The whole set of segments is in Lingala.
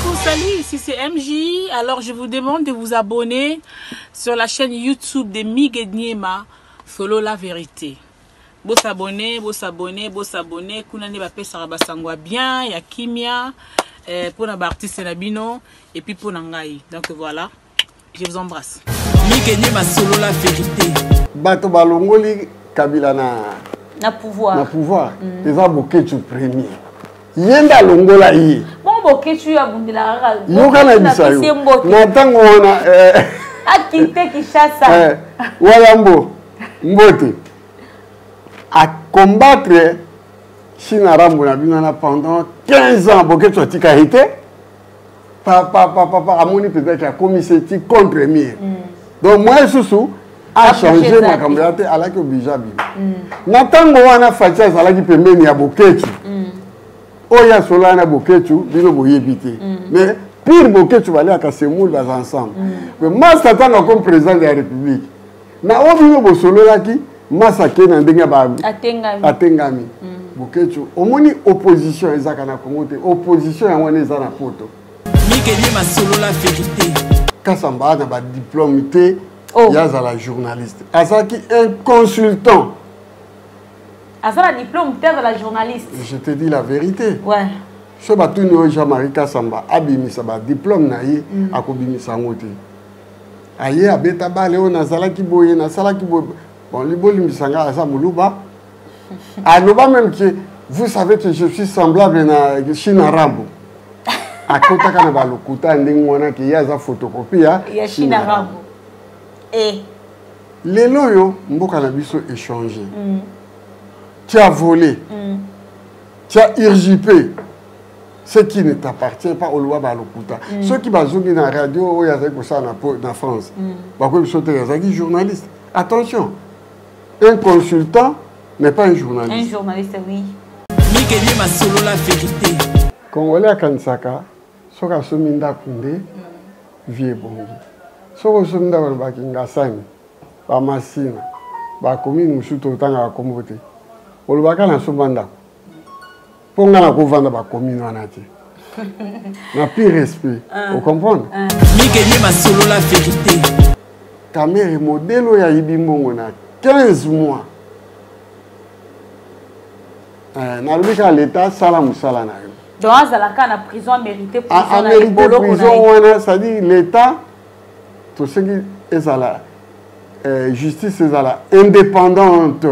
Coucou, salut, ici c'est MJ. Alors je vous demande de vous abonner sur la chaîne YouTube de Miguel Niema, Solo la vérité. Bo s'abonner, bo s'abonner, bo s'abonner. Kuna nde bapesaka basango ya bien, ya kimia, eh, pona ba artiste na bino et puis pona ngai. Donc voilà, je vous embrasse. Miguel Niema, Solo la vérité. Bato balongoli Kabila na na pouvoir. Na pouvoir. Eza Boketshu premier. Ye nde alongola ye. Bon Boketshu abundelaka kaka. Yoka na bisa yo. Na ntango wana eh, akite Kinshasa. Eh, Wayambo mbote a combattre China Rambo na bino wana pendant 15 ans. Boketshu atika ye te. Papa papa amoni mpenza ke akomisi ti contre mur. Donc moi susu a changé makambo ya te, alaki obligé abima. Na ntango wana Fatshi azalaki pembeni ya Boketshu. Oyo asolana na Boketshu bino boyebi te. Mais pire Boketshu baliaka semoule, baza ensemble. Mais Massa ntango comme président de la République, na oyo bino bosololaki, Massa ake na ndenge ba atengami. Atengami. Boketshu omoni opposition ezaka na Congo te, opposition yango wana eza na poto. Miguel Niema, Solo la vérité. Kasamba na ba diplôme te. Oh. Ya azala journaliste. Azalaki un consultant. Azala diplôme te, azala journaliste. Je te dis la vérité. Ouais. So batuni oyo Jean-Marie Kasamba abimisa ba diplôme na ye, akobimisa yango te. Aye abeta bale oyo nazalaki boye, nasalaki boye. Bon, libolimbisa nga, aza moluba. Aloba même que vous savez que je suis semblable na China Rambo. Akotaka na balokuta ndenge wana ke ye aza photocopie ya ya China Rambo. Eh. Lelo oyo mboka na biso échanger. Tu as volé. Tu as usurpé ce qui ne t'appartient pas, oloba balokuta. Soki bazongi na radio oyo azali kosala na France, bakoyebi biso te azalaki journaliste. Attention, un consultant n'est pas un journaliste. Un journaliste, oui. Miguel Niema, Solo la vérité. Congolais akanisaka soki asomi ndako nde vie ebongi. Soki osomi ndako alobaki ngasani, bamasina, bacommune mosusu totangaka kombo te. Olobaka nasomba ndako mpo nga nakovanda bacommune wana te. Na pire respect, ocomprendre? Miguel Niema, Solo la vérité. Kamerhe modèle oyo ayibi mbongo na 15 mois. Nalobi kaka l'État sala mosala na yo. Donc azalaka na prison, amérité prison na amérité boloko na prison ye. wana, c'est-à-dire l'État tosengi ezala, justice ezala indépendante,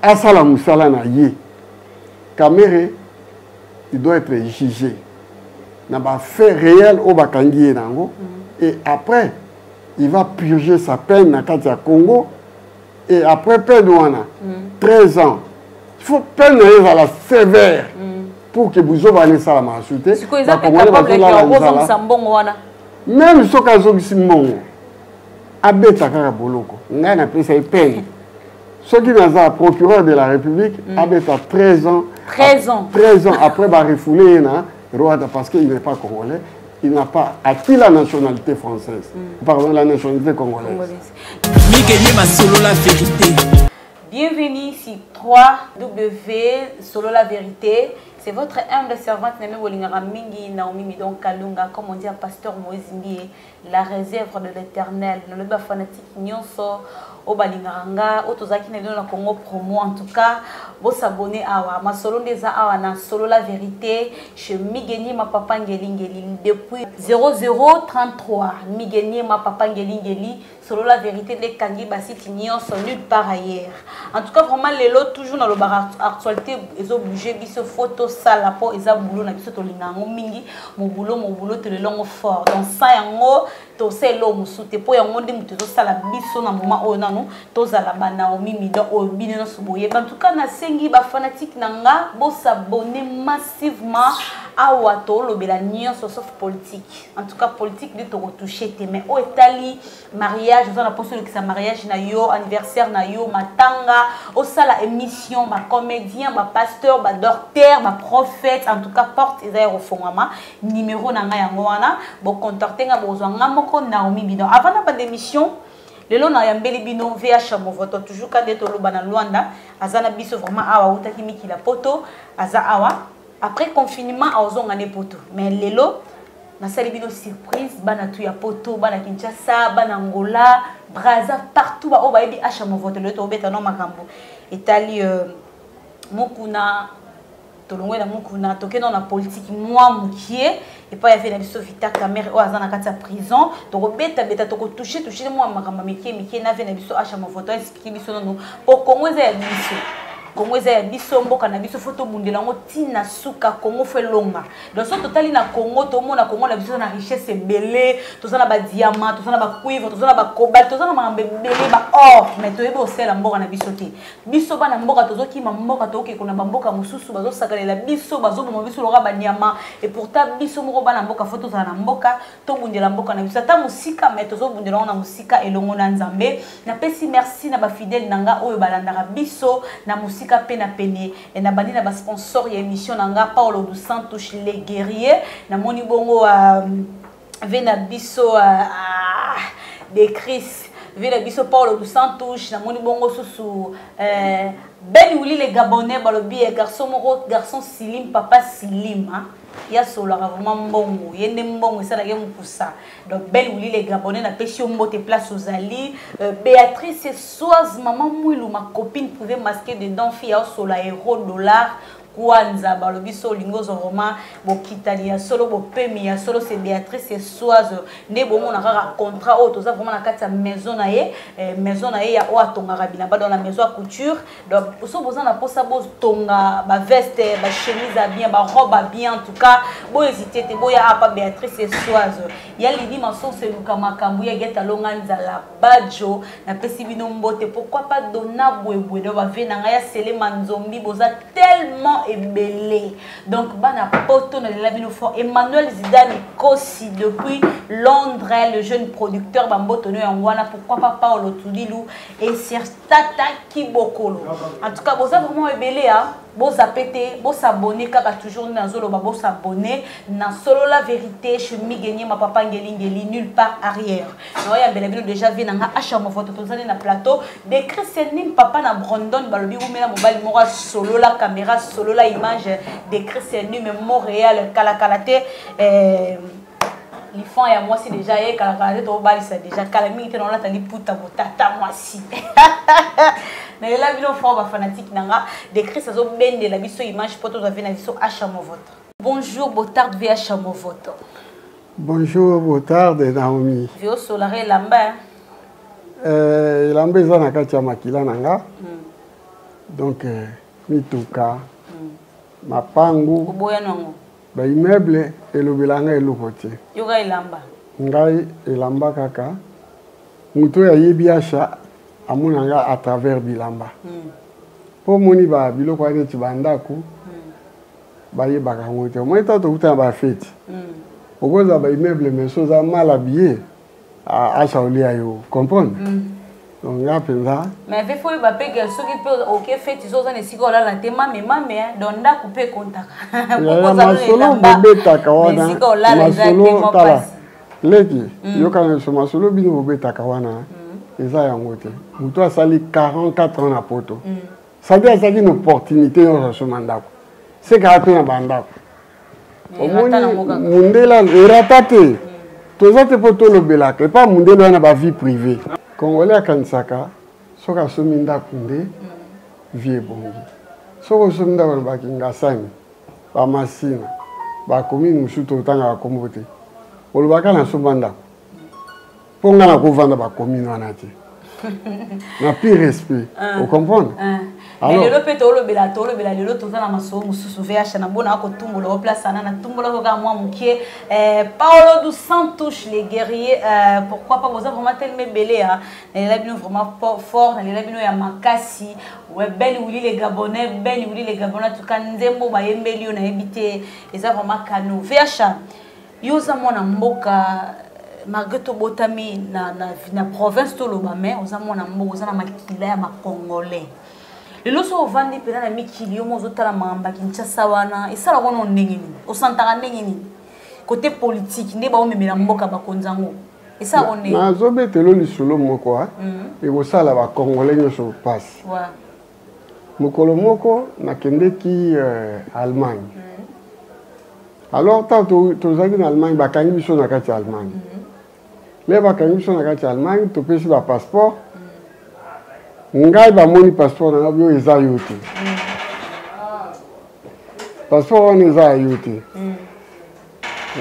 asala mosala na ye. Kamerhe il doit être jugé na ba fait réel oyo bakangi ye nango, et après il va purger sa peine na kati ya Congo, et après peine wana 13 ans, il faut peine na ye ezala sévère pour que buzoba wana esalamaka su te. Sikoyo eza mpe Bakongolais capable bazolala ya nzala. kozongisa mbongo wana. Même soki azongisi mbongo, abeta kaka boloko. Ngai napesa ye peine. Soki naza procureur de la République, abeta 13 ans. 13 ans. 13 ans après barefoulé ye na Rwanda parce qu'il n'est pas congolais. Il n'a pas acquis la nationalité française. Pardon, la nationalité congolaise. Congolaise. Miguel Niema, Solo la vérité. Bienvenue sur 3W Solo la vérité. C'est votre humble servante Nami Bolingara Mingi Naomi Midon Kalunga, comme on dit à Pasteur Moïse Mbiye, la réserve de l'Éternel. Nous le fanatique nyonso o balinganga o tozaki na bino na Congo promo. En tout cas, bo s'abonner awa masolo ndeza awa na Solo la vérité chez Miguel Niema Papa Ngelingeli depuis 0033. Miguel Niema Papa Ngelingeli, Solo la vérité de Kangi Basiti nyonso nulle part ailleurs. En tout cas vraiment lelo toujours dans le bar actualité ezo bouger biso photo sala po eza boulot na biso tolinga ngo mingi mon boulot mon boulot te le longo fort. Donc ça yango to se lo musute po yango ndi mutu ezo sala biso na moment oyo nanu tozala ba Naomi Midon oyo bino nyonso boye. En tout cas na sengi ba fanatique na nga bo s'abonner massivement awa to lobela nyonso sauf politique. En tout cas politique nde to retoucher te, mais oyo etali mariage, oza na poso olekisa mariage na yo, anniversaire na yo, matanga, osala émission, ba comédien, ba pasteur, ba docteur, ba prophète, en tout cas porte eza ya kofongwama. Numéro na ngai yango wana, bo contacter nga, bozwa nga moko Naomi Bidon. Avant na bande émission, lelo na yambeli bino VH Movoto, toujours ka nde toloba na Luanda, aza na biso vraiment awa, utaki mikila poto, aza awa. Après confinement aozonga ne poto. Mais lelo nasali bino surprise bana tu ya poto, bana Kinshasa, bana Angola, Brazza, partout ba oyo bayebi Asha Movoto lelo tobeta no makambo etali mokuna tolongwe na mokuna tokende na politique mwa mokie epai ya vie na biso Vita Kamerhe oyo aza na kati ya prison. Tokobetabeta, tokotouche touche mwa makambo mike mike na vie na biso Asha Movoto. Explique biso nono po Congo eza ya biso, Congo eza ya biso, mboka na biso, fo tobundela yango ntina suka. Congo fo elonga. Donc so totali na Congo, tomona Congo na biso na richesse ebele, toza na badiamant, toza na bacuivre, toza na bacobalt, toza na makambo ebele, ba or, mais toyebi osala mboka na biso te. Biso bana mboka tozokima mboka, tokokeka na bamboka mosusu, bazosakalela biso, bazoboma biso lokola banyama. Et pourtant biso moko bana mboka fo tozala na mboka, tobundela mboka na biso ata mosika, mais tozobundela yango na mosika elongo na Nzambe. Napesi merci na bafidèle na nga oyo balandaka biso na mosika mpe na pene. Na bandi na basponsor ya émission na nga, Paolo dos Santos le guerrier, namoni bongo ve na biso de Chris, ve na biso Paulo dos Santos, namoni bongo susu Ben Willy le Gabonais, balobi garçon moko, garçon Silim, papa Silim, hein? Ya solaka vraiment mbongo, ye nde mbongo esalaki ye mokusa. Donc Ben Willy le Gabonais, napesi yo mbote place ozali. Béatrice Soise, maman Mwilu, ma copine privée masquée dedans, fille ya osola euro dollar kwanza, balobi so olingi ozwa vraiment bokitani ya solo, bopemi ya solo, c'est Béatrice Soise nde bomona kaka contrat oyo toza vraiment na kati ya maison na ye, maison na ye ya oyo atongaka bilamba, dans la maison ya couture. Donc so boza na mposa botonga baveste, bachemise ya bien, barobe ya bien, en tout cas bohésite te, boya apa Béatrice Soise. Ya Lidi Masonso eluka makambo ya geta longa nzala bajo, napesi bino mbote. Pourquoi pas Dona Bwebwe, donc bave na ngai ya Selema Nzombi, boza tellement ebele. Donc bana poto nalela bino fort. Emmanuel Zidane Kosi depuis Londres, le jeune producteur bamboto no yango wana. Pourquoi pas Paolo Tudilu et Tata Kibokolo. En tout cas boza vraiment ebele, hein. Bozape te, bosabonne kaka toujours nazoloba, bosabonne na Solo la vérité chez Migenie ma papa Ngeli Ngeli, nulle part arrière. Naoyambela bino déjà vie nanga Asha Movoto, tozali na plateau de Christian Nim, papa na Brandon, balobi umela mobali moko solo la caméra, solo la image de Christian Nim Montréal kala kala te. Lifan ya mwasi déjà ye kala kala te, tobalisa déjà kala mingi te, naolata liputa botata mwasi. Nalela bino fort bafanatique na nga. De Chris azobendela biso image po tozwa vie na biso Asha Movoto. Bonjour, botarde ve Asha Movoto. Bonjour, botarde Naomi. Vie osolaka elamba? Elamba eza na kati ya makila na nga. Donc mituka, mapangu, oboya nango, baimmeuble elobela ngai eloko te. Yoka elamba. Ngai elamba kaka. Moto oyo ayebi Asha amona nga à travers bilamba. Mpo omoni ba biloko wana neti bandako, bayebaka yango te. Omoni ntango tokuta na bafeti, okozwa baimmeuble, mais so oza mal habillé, Asha olia yo, comprendre. Donc nga mpenza. Mais ve fo oyeba mpe ke soki mpe oke feti, so oza na esika olala te, mame mame, donc ndako mpe ekontaka. Masolo bobetaka wana, masolo tala leki, yokana biso masolo bino bobetaka wana eza yango te. Moto asali 44 ans na poto, sadi azalaki na opportunité nyonso asoma ndako, sekaka mpe na bandako. Omoni mundele erata te, toza te mpo tolobelaka epa mundele wana bavie privée. Congolais akanisaka soki asomi ndako nde vie ebongi. Soki osomi ndako na bakingasani, bamasina, bacommune mosusu totangaka kombo te, olobaka nasomba ndako mpo nga nakovanda bacommune wana te, na pire respect, ocomprendre. Mais lelo mpe tolobela lelo, toza na masolo mosusu. VH na bona akotumbola o place ana natumbolako kaka mwa mokie. Paolo dos Santos les guerriers, pourquoi pas, boza vraiment tellement ebele, nalela bino vraiment fort, nalela bino ya makasi. Ben Willy les Gabonais, Ben Willy les Gabonais, en tout cas nzembo bayembeli yo nayebi te, eza vraiment kano. VH, yo oza mwana mboka malgré tobotami na province toloba, mais oza mwana mboka, oza na makila ya macongolais. Lelo so ovandi mpena na mikili, yo mo ozotala makambo ya Kinshasa wana, esalaka wana ndenge nini? Osantaka ndenge nini côté politique nde baomemela mboka, bakonzi yango esalaka ndenge? Nazobetelo lisolo moko ekosala bacongolais nyonso mpasi. Mokolo moko nakendeki Allemagne. Alors ntango tozalaki na Allemagne, bakangi biso na kati ya Allemagne. Le bakangi biso na kati ya Allemagne, topesi bapasseport. Ngai bamoni passeport na ngai, oyo eza yo te. Passeport wana eza ya yo te.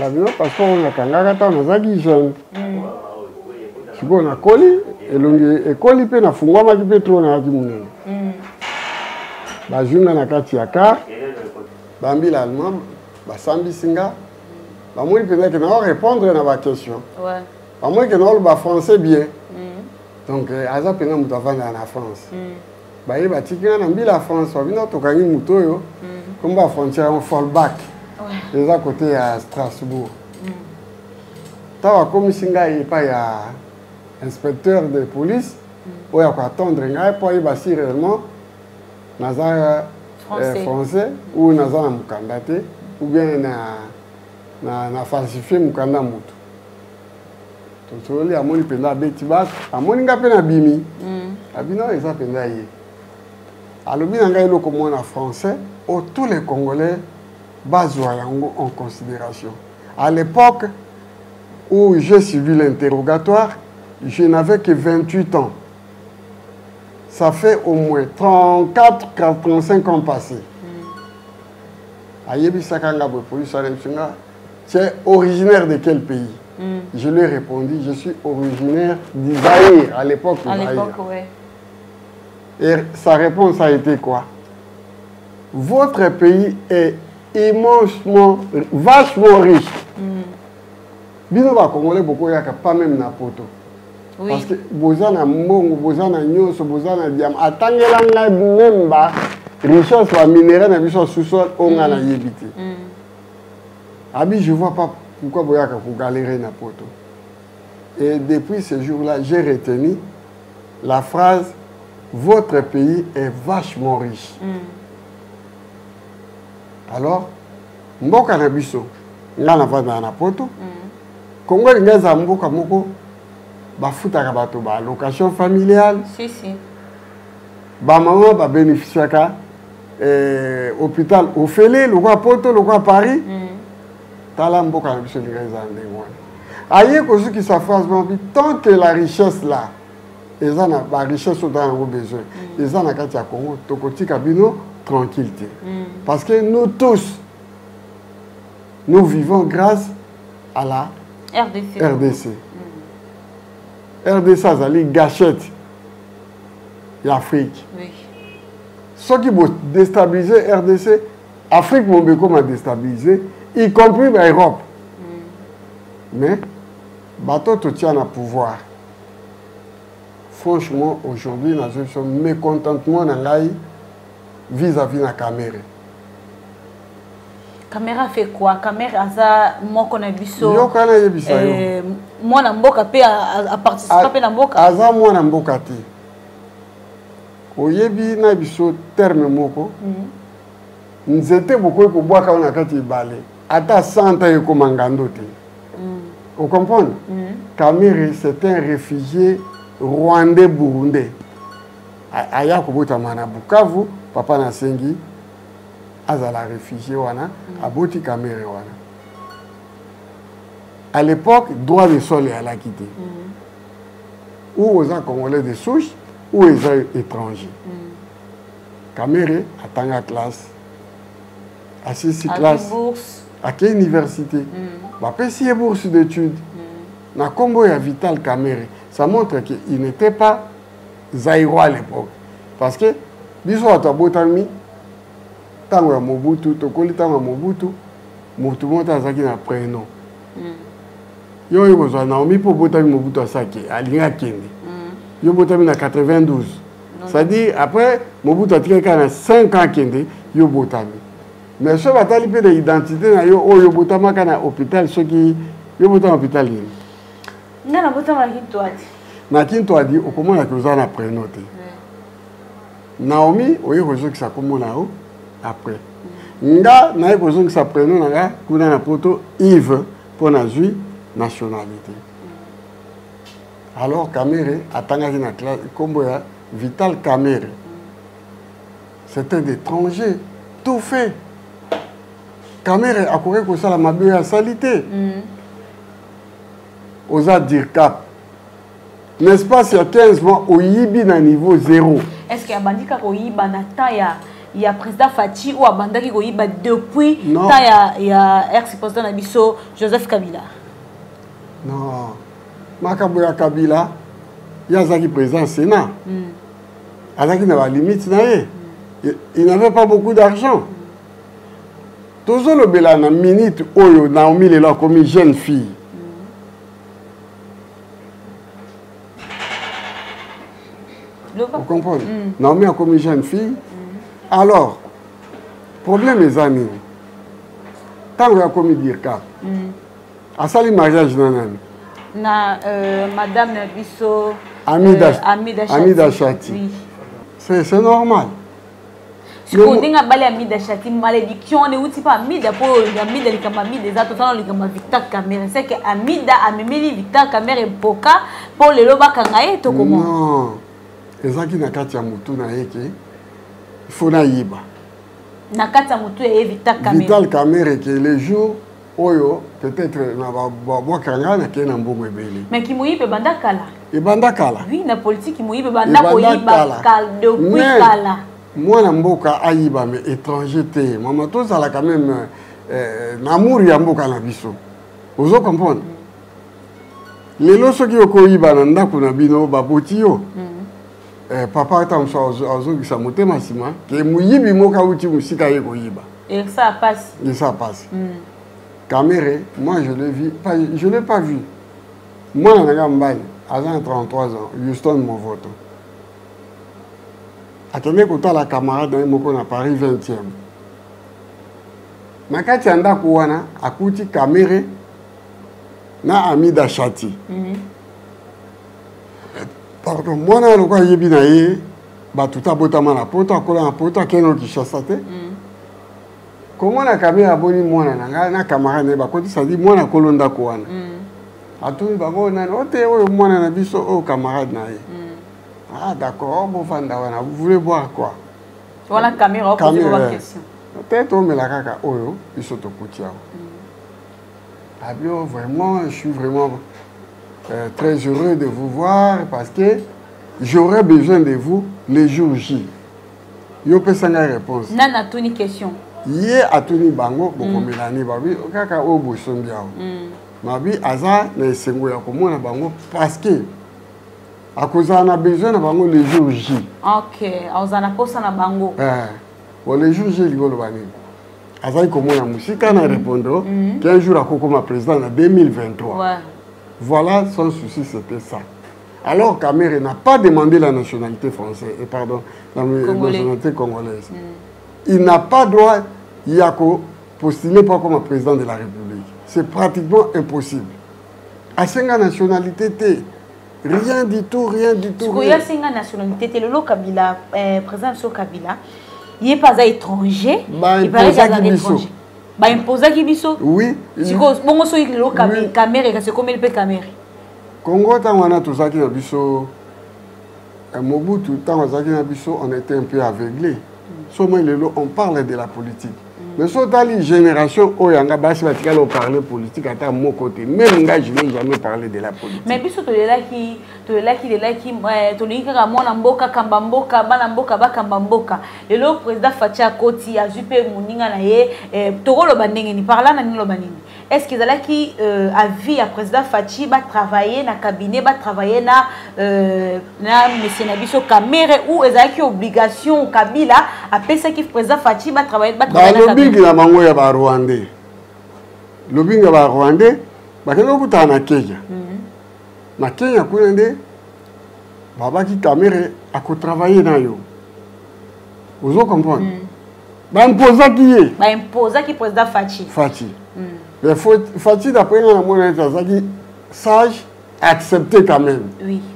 Na bino passeport wana nakangaka ntango nazalaki jeune. Sikoyo nakoli, elongi ekoli mpe nafungwamaki mpe trop, nayaki monene. Bazwi nga na kati ya car, bambila allemand basambisi nga, bamoni mpenza ke nao répondre na baquestion, bamoni ke naoloba français bien. Donc aza mpenza moto avandaka na France. Baye batiki nga na mbila ya France, babino tokangi moto oyo, kombo ya frontière yango Forbach, eza côté ya Strasbourg. Ntango akomisi ngai epai ya inspecteur de police oyo akoattendre ngai mpo ayeba si réellement naza français, français ou naza na mokanda te, ou bien na falsifie mokanda motu. Tosololi, amoni mpenza abeti base, amoni nga mpe nabimi. Abino eza mpenza ye. Alobi na ngai eloko moko na français oyo tous les Congolais bazwa yango en considération. À l'époque où j'ai suivi l'interrogatoire, je n'avais que 28 ans. Ça fait au moins 34, 35 ans passés. Ayebisaka nga boye, police ayebisi nga: «Tu es originaire de quel pays?» Je lui ai répondu: «Je suis originaire du Zaïre», à l'époque. À l'époque, ouais. Et sa réponse a été quoi? «Votre pays est immensement, vachement riche. Bino ba Congolais bokoyaka pas même na poto. Parce que boza na mbongo, boza na nyonso, boza na diamant.» Atangela ngai même ba richesse, ba minerai na biso sous-sol oyo ngai nayebi te. Abi: «Je vois pas pourquoi boyaka kogalérer na poto.» Et depuis ce jour-là, j'ai retenu la phrase: «Votre pays est vachement riche.» Alors mboka na biso, ngai navandaka na poto, Kongo elingi ezala mboka moko bafutaka bato baallocation familiale. Si, si. Bamama babénéficiaka hôpital ofele lokwa poto, lokwa Paris. Tala mboka na biso elingi ezala ndenge wana. Aye kozukisa phrase moko: «Tant que la richesse là eza na barichesse oyo toza yango besoin eza na kati ya Congo, tokotika bino tranquille te, parce que nous tous, nous vivons grâce à la RDC.» RDC. RDC azali gâchette ya Afrique. Soki bodéstabilise RDC, Afrique mombe ekoma déstabilise, y compris baEurope. Mais bato totia na pouvoir, franchement, aujourd'hui nazwi biso mécontentement na ngai vis-à-vis na Kamerhe. Kamerhe fait quoi? Kamerhe aza moko na biso. Yoka, nayebisa yo. Mwana mboka mpe aparticipa mpe na mboka. Aza mwana mboka te. Oyebi na biso terme moko: nzete bokoki kobwaka wana na kati ebale ata 100 ekoma ngando te. Ocomprendre? Kamerhe, c'est un réfugié rwandais burundais. Aya kobotama na Bukavu, papa nasengi azala réfugié wana, aboti Kamerhe wana. À l'époque, droit de sol eyalaki te, ou oza Congolais de souche ou eza étranger. Kamerhe atanga classe, asisi classe, ake université, bapesi ye bourse d'étude na nkombo ya Vital Kamerhe. Ça montre que il n'était pas zaïrois à l'époque, parce que biso bato abotami ntango ya Mobutu, tokoli ntango ya Mobutu, motu moko te azalaki na prénom. Yo oyo kozwa Naomi mpo obotami Mobutu asaki alingi akende, yo obotami na 92, c'est-à-dire après Mobutu atikaki kaka na 5 ans akende, yo obotami. Mais soki batali mpe na identité na yo oyo obotamaka na hôpital, soki yo obotama hôpital nini? Nga nabotama na Kintwadi. Na Kintwadi, okomonaki oza na prénom te. Naomi oye kozongisa kombo na yo après. Nga naye kozongisa prénom na nga kuna na poto, Yves, mpo nazwi nationalité. Alors Kamerhe atangaki na nkombo ya Vital Kamerhe, c'est un étranger tout fait. Kamerhe akoki kosala mabe oyo asali te. Oza dircap, na espace ya 15 mois oyibi na niveau zéro. Est ce que abandi kaka koyiba na temps ya président Fatshi oyo abandaki koyiba depuis Non. temps ya ex président na biso Joseph Kabila? Non, makambo ya Kabila, ye azalaki président Sénat, azalaki na balimite na ye. Il n'avait pas beaucoup d'argent. Tozolobela na minute oyo Naomi lelo akomi jeune fille. Loba. Vous comprenez? Naomi akomi jeune fille. Alors problème eza nini? Ntango akomi dircap, asali mariage na nani? Na madame na biso Amida, Amida Shati. Amida Shati. Oui. C'est normal. Sikoyo ndenge abali Amida Shati, malédiction wana euti mpe Amida, mpo Amida likambo Amida eza totala likambo ya Victor Kamerhe, c'est que Amida amemeli Victor Kamerhe mpoka mpo lelo bakanga ye to comment? Non, ezalaki na kati ya motu na ye ke il faut nayiba. Na kati ya motu ya ye Victor Kamerhe. Vital Kamerhe ke le jour oyo peut-être na babwakanga nakei na mbongo ebele. Mais kimoyiba ebanda kala. Ebanda kala. Oui, na politique kimoyiba ebanda Ebanda koyiba kala. depuis Mais kala. mwana mboka ayiba mais étranger te. Mama, tozala quand même na amour ya mboka na biso. Ozo comprendre? Lelo soki okoyiba na ndako na bino baboti yo. Papa ata mosu azongisa motema nsima ke moyibi moko awuti mosika ye koyiba. Et ça passe. Et ça passe. Kamerhe, moi je l'ai vu, pas, je l'ai pas vu. Moi, na nga mbali, aza na 33 ans, Houston Movoto. Akende kotala camarade na ye moko na Paris 20e. Na kati ya ndako wana, akuti Kamerhe na Amida Shati. Pardon, mwana lokola ayebi na ye, bato ta botama na poto, akola na poto, akende na Kinshasa te. Komona Kamerhe aboni mwana na ngai na camarade na ye bakoti, c'est-à-dire mwana akolo ndako wana. Atuni bango nani, o te oyo mwana na biso, oyo camarade na ye. Ah d'accord, bovanda wana, vous voulez boire quoi? Wana Kamerhe akozi Kamerhe, ba question. Peut-être omela kaka oyo biso tokuti awa. Abio, vraiment, je suis vraiment très heureux de vous voir parce que j'aurais besoin de vous le jour J. Yo pesa ngai réponse. Nana atuni question. Ye atuni bango bokomela ni babi kaka oyo bosombi awa. Mabi aza na esengo ya komona bango parce que akozala na besoin na bango le jour J. Ok, akozala na posa na bango. Bon, le jour J elingi oloba nini? Azali komona mosika na répondre qu'un jour akokoma président na 2023. Voilà, son souci c'était ça. Alors Kamerhe n'a pas demandé la nationalité française, et pardon, la nationalité congolaise. Il n'a pas droit yako postuler pas comme président de la République. C'est pratiquement impossible. Asenga nationalité T, rien du tout, rien du tout. Sikoyo rien. asenga nationalité T, lelo Kabila, président Monsieur Kabila, il est pas étranger. Ba Il paraît imposaki qu'il est biso. étranger. Ba imposaki biso. Oui. Sikoyo bongo soki lelo Oui. Kamerhe, kasi komeli pe Kamerhe. Congo ntango wana tozalaki na biso, Mobutu ntango azalaki na biso, on était un peu aveuglé. Seulement lelo on parle de la politique. Mais so otali génération oyo yanga basi batikali oparle politique ata moko te. Même ngai je n'ai jamais parlé de la politique. Mais biso tolelaki, tolelaki, lelaki tolingi kaka mwana mboka kamba mboka, bana mboka bakamba mboka. Lelo président Fatshi akoti azwi mpe moninga na ye, tokoloba ndenge nini? Par là na nini loba nini? Est-ce qu'ils allaient qui avis à président Fatshi va travailler na cabinet, va travailler na monsieur Nabiso Kamerhe ou ils allaient qui obligation Kabila après ça qui président Fatshi va travailler, va travailler na Ba lobingi cabinet. na bango ya ba Rwandais. Lobingi ya ba Rwandais, ba kende kokutana na Kenya. Na Kenya kuna nde babaki Kamerhe ako travailler na yo. Ozo comprendre? Ba imposaki ye. Ba imposaki président Fatshi. Fatshi. Mais Fatshi d'après nga na mona ete azalaki sage, accepté quand même.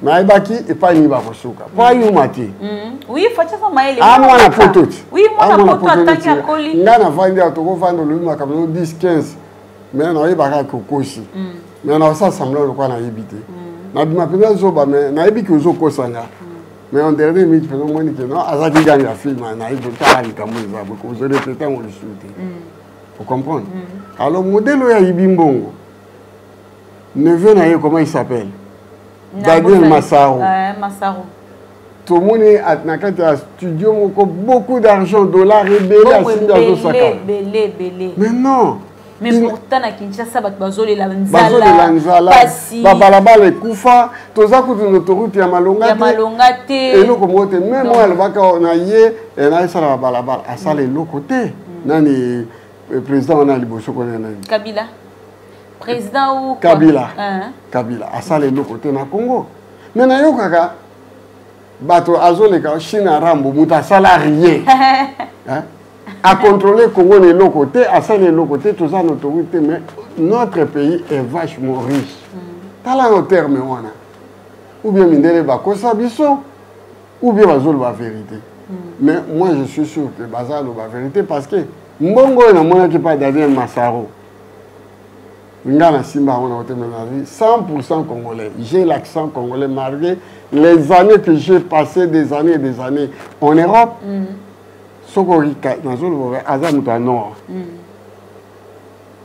Mais ayebaki epai nini bakosuka. Po ayuma te. Oui, Fatshi aza mayele. Ah, Mwana mwana mboka. poto ti. Oui, mwana Ah, mwana poto poto atangi ti. akoli. Nga navandi awa, tokovanda olobi makambo no 10, 15. Mais nayebaka kokosi. Mais nasala semblant lokola nayebi te. Nabima mpenza zoba, mais nayebi ke ozokosa nga. Mais en dernier minute, mpenza omoni ke non, azalaki ganga ya film, nayebi kotala likambo eza boye, kozorepete yango lisusu te. Ocomprendre? Alors modèle oyo ayibi mbongo, neveu na ye, comment il s'appelle? Daniel Massaro. Massaro. Tomoni na kati ya studio moko beaucoup d'argent, dollar ebele, asimbi, azosaka. Ebele ebele. Mais non. Mais pourtant na Kinshasa bato bazolela bazolela nzala, babalabala ekufa, toza kutu na autoroute ya malonga. Ya malonga te. Eloko moko te. Même oyo alobaka na ye naesala babalabala, asala eloko te. Nani président wana ya liboso kona, nani? Kabila président ou quoi? Kabila. Kabila asala eloko te na Congo. Mais nayokaka bato azoleka Chine, Rambo, moto asala rien, hein? Acontrôle Congo na eloko te, asala eloko te, toza na autoroute te, mais notre pays est vachement riche. Tala no terme wana, ou bien mindele bakosa biso, ou bien bazoloba vérité. Mais moi, je suis sûr que bazaloba vérité, parce que mbongo oyo namonaki pa Daniel Massaro, nga na simba yango na kotema na vie 100% congolais. J'ai l'accent congolais malgré les années que j'ai passé, des années et des années en Europe. Soki orika nazoloba, aza moto ya nord.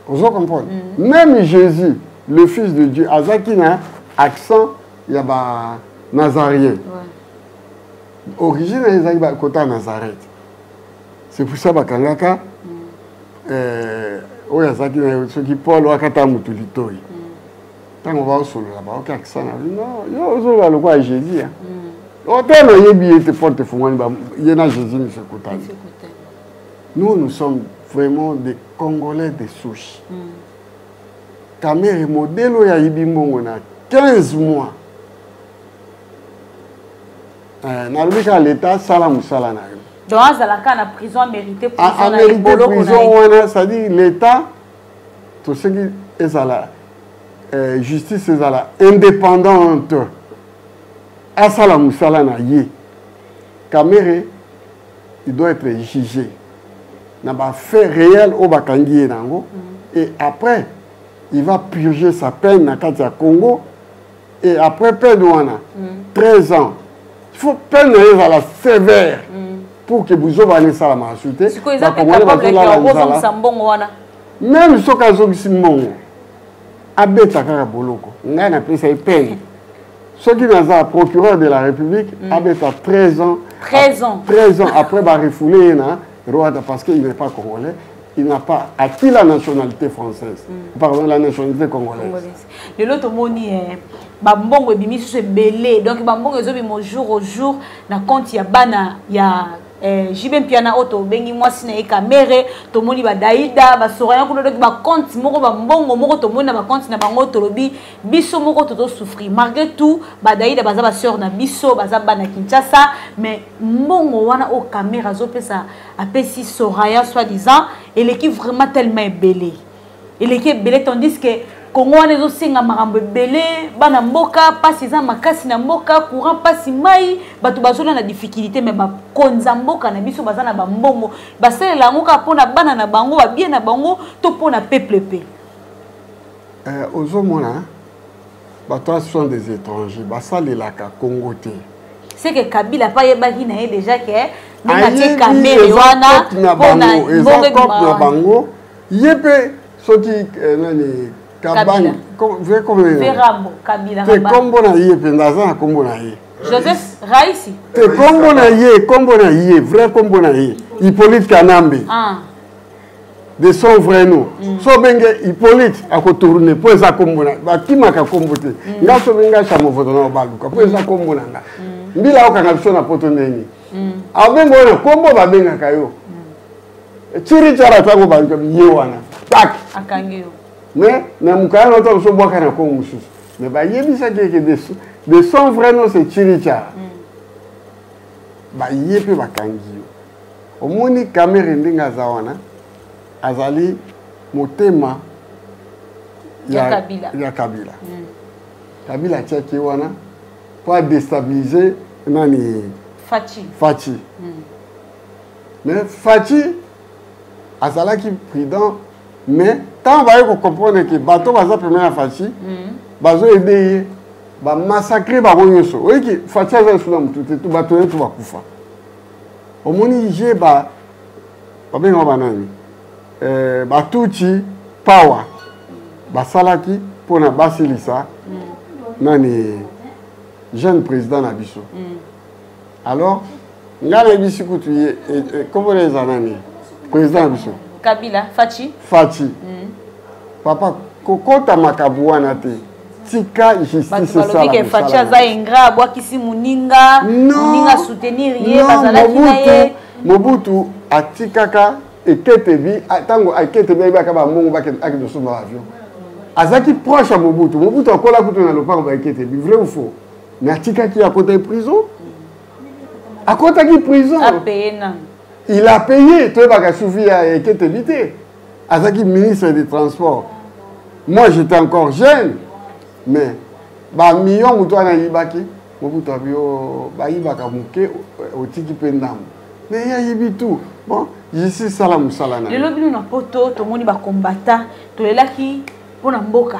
Ozo comprendre? Même Jésus, le fils de Dieu, azaki na accent ya ba Nazarien. Origine na ye ezalaki kota ya Nazareth. C'est pour ça bakangaka oyo azalaki na soki Paul akata motu litoi. Ntango baosolola, baoki accent na non, yo ozoloba lokola Jésus. Ote nayebi ye te, porte efungwani, ye na Jésus miso ekutani. Nous, nous sommes vraiment des Congolais de souche. Kamerhe, modèle oyo ayibi mbongo na 15 mois, nalobi kaka l'État asala mosala na yo. Donc azalaka na prison, amérité prison na amérité boloko na prison ye. Wana, c'est-à-dire l'État, tosengi ezala justice ezala indépendante, asala mosala na ye. Kamerhe, il doit être jugé na bafait réel oyo bakangi ye nango, et après il va purger sa peine na kati ya Congo. Et après peine wana, 13 ans, il faut peine na ye ezala sévère pour que buzoba wana esalamaka su te. Sikoyo eza mpe Bakongolais capable ke bazolala nzala. ozongisa mbongo wana? Même soki azongisi mbongo, abeta kaka boloko. Ngai napesa ye peine, soki naza procureur de la République, abeta 13 ans. 13 ans. 13 ans, après barefoulé ye na Rwanda, parce qu'il n'est pas congolais, il n'a pas acquis la nationalité française, pardon, la nationalité congolaise. Congolaise. Lelo tomoni bambongo ebimi susu ebele. Donc bambongo ezobima jour au jour na compte ya bana ya JB Mpiana oyo tobengi mwasi na ye Kamerhe. Tomoni badaida basoraya kuna. Donc bacompte moko, bambongo moko tomoni na bacompte na bango, tolobi biso moko tozosouffrir. Malgré tout, badaida baza basœur na biso, baza bana Kinshasa, mais mbongo wana oyo Kamerhe azopesa, apesi Soraya soi-disant, eleki vraiment tellement ebele, eleki ebele, tandis que Kongo wana ezosenga makambo ebele. Bana mboka, mpasi eza makasi na mboka, courant mpasi, mai, bato bazola na difficulté, mais bakonza mboka na biso baza na bambongo, basalela yango kaka mpona bana na bango, babie na bango, to mpona peuple mpe? Ozomona bato sont des étrangers, basalelaka Congo te. C'est que Kabila pa ayebaki na ye déjà ke ndenge atie Ayebi, Kamerhe eza wana cope na mpona bango, eza mbongo cope na ebima. Bango ye mpe soki nani Kabila. Kabila. Verambo Kabila. Te. Ramba. Kombo na ye mpenza, aza na kombo na ye. Joseph Raisi. Te, kombo na ye, kombo na ye vrai, kombo na ye Hippolyte Kanambe. De son vrai nom. So obenge Hippolyte, akotourne, mpo eza kombo na bakimaka kombo te. Nga so obenga Chamovoto na baluka, mpo eza kombo na nga. Mbila okanga biso na poto ndeni abenga oyo na kombo babengaka yo Tshiri Tshara, ntango baluka ye wana tak akangi yo. Mais na mokaya na ota biso bwaka na kongo mosusu, mais bayebisaki eke de son vrai nom c'est Tshiri Tshara. Baye mpe bakangi yo. Omoni Kamerhe ndenge aza wana, azali motema Ya Kabila. Ya Kabila. Kabila atiaki ye wana mpo adéstabiliser nani? Fatshi. Fatshi. Mais Fatshi azalaki prudent. Mais ntango baye kocomprendre ke bato baza pembeni ya Fatshi bazoaider ye, bamassacre bango nyonso. Oyiki Fatshi aza lisusu na motu te, bato nyonso bakufa. Omoni je ba babengaka banani? Batutsi power basalaki mpona basilisa nani, jeune président na biso. Alors ngai nayebisi kutu ye, kombo na eza nani, président na biso? Kabila, Fatshi. Fatshi. Papa, kokota makambo wana te, tika justice. Balobi ke Fatshi aza ingrat, abwakisi moninga, moninga soutenir ye, bazalaki na ye. Mobutu atikaka Eketebi. Ntango Eketebi ayebaka bambongo, akende osomba avion, azalaki proche ya Mobutu. Mobutu akola kutu na lopango ba Eketebi. Vrai ou faux? Mais atikaki, akotaki prison, akotaki prison. Il a payé. Toyebaka sufi ya Eketebi te, azalaki ministre des Transports. Moi, j'étais encore jeune, mais bamillion moto wana ayibaki, Mobutu abi bayibaka moke, otiki mpe ndambo, mais ye ayibi tout. Bon, justice sala mosala na. Lelo bino na Poto, tomoni bakombata, tolelaki mpo na mboka.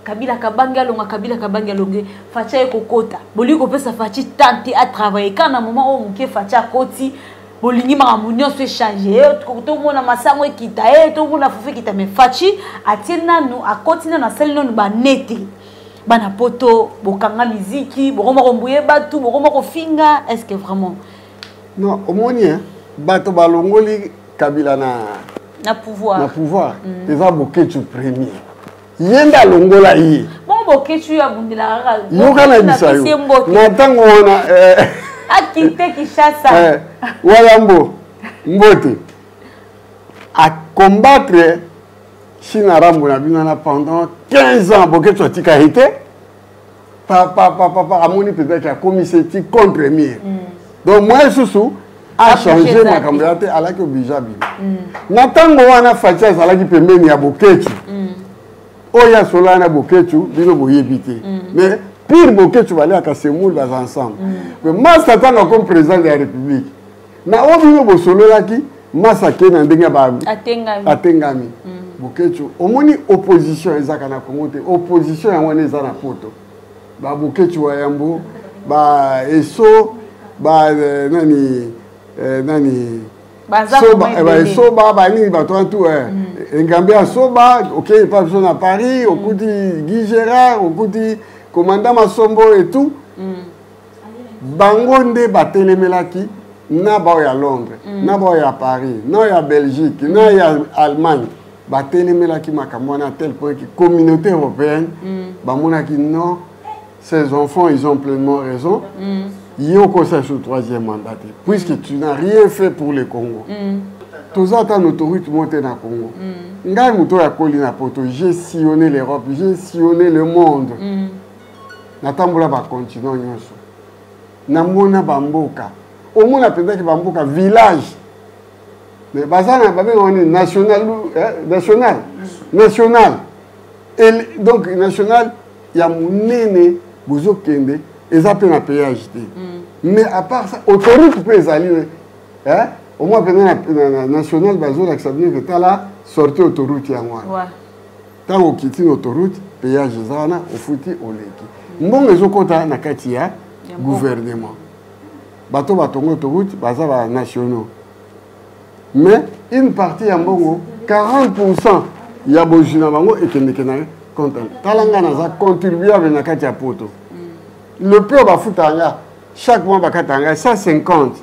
Kabila Kabange alonga, Kabila Kabange alonge, Fatshi aye kokota. Bolingi kopesa Fatshi temps te atravaille. Kaka na moment oyo moke Fatshi akoti, bolingi makambo nyonso echange, tomona masango ekita ye, tomona fufu ekita. Mais Fatshi atie nanu, akoti nanu, asali nanu banete. Bana Poto bokanga miziki, bokoma kombuye bato, bokoma kofinga. Est ce que vraiment? Non, omoni, bato balongoli Kabila na na pouvoir. Na pouvoir. Eza Boketshu premier, ye nde alongola ye. Bongo Boketshu abundelaka kaka. Yoka, na bisa yo, na ntango wana akite Kinshasa. Wayambo mbote acombattre China Rambo na bino wana pendant 15 ans. Boketshu atika ye te. Papa, papa amoni mpenza akomisi ti contre mur. Donc moi lisusu achange makambo ya te, alaki oblige abima. Na ntango wana Fatshi azalaki pembeni ya Boketshu. Oyo asolaa na Boketshu, bino boyebi te, mais pire Boketshu baliaka semoule, baza ensemble. Mais masa, ntango akomi président de la République, na oyo bino bosololaki, masa ake na ndenge atengami Boketshu. Omoni, opposition ezaka na Congo te. Opposition yango wana eza na Poto, baBoketshu wa yambo, ba eso, ba nani, nani, baesoba, banini, bato wana tu, engambe ya soba. Okei epa biso na Paris, okuti Guy Gérard, okuti commandant Masombo et tout. Bango nde batelemelaki na bao ya Londres, na bao ya Paris, na ya Belgique, na ya Allemagne. Batelemelaki makambo wana tel point que Communauté européenne bamonaki: non, ces enfants, ils ont pleinement raison. Ye okosa sur troisième mandat te, puisque tu n'as rien fait pour le Congo. Toza ata na autoroute moko te na Congo. Ngai moto oyo akoli na Poto, j'ai sillonné l'Europe, j'ai sillonné le monde. Natambola bacontinent nyonso, namona bamboka. Omona mpenzaki bamboka village, mais baza na babengaka nini, national, national, national. Et donc national ya monene, bozokende, eza mpe na péage te. Mais à part ça, autoroute mpe ezali au moins mpenza na national. Bazolakisa bino ke tala sortie autoroute yango wana. Ntango okiti na autoroute, péage eza wana, ofuti, oleki, mbongo ezokɔta na kati ya gouvernement. Bato batongo autoroute baza banationaux, mais une partie ya mbongo, 40 ya bozwi na bango, ekendeke na compte. Tala, ngai naza contribuable na kati ya Poto. Le peu bafutaka nga chaque mois, bakata ngai 150.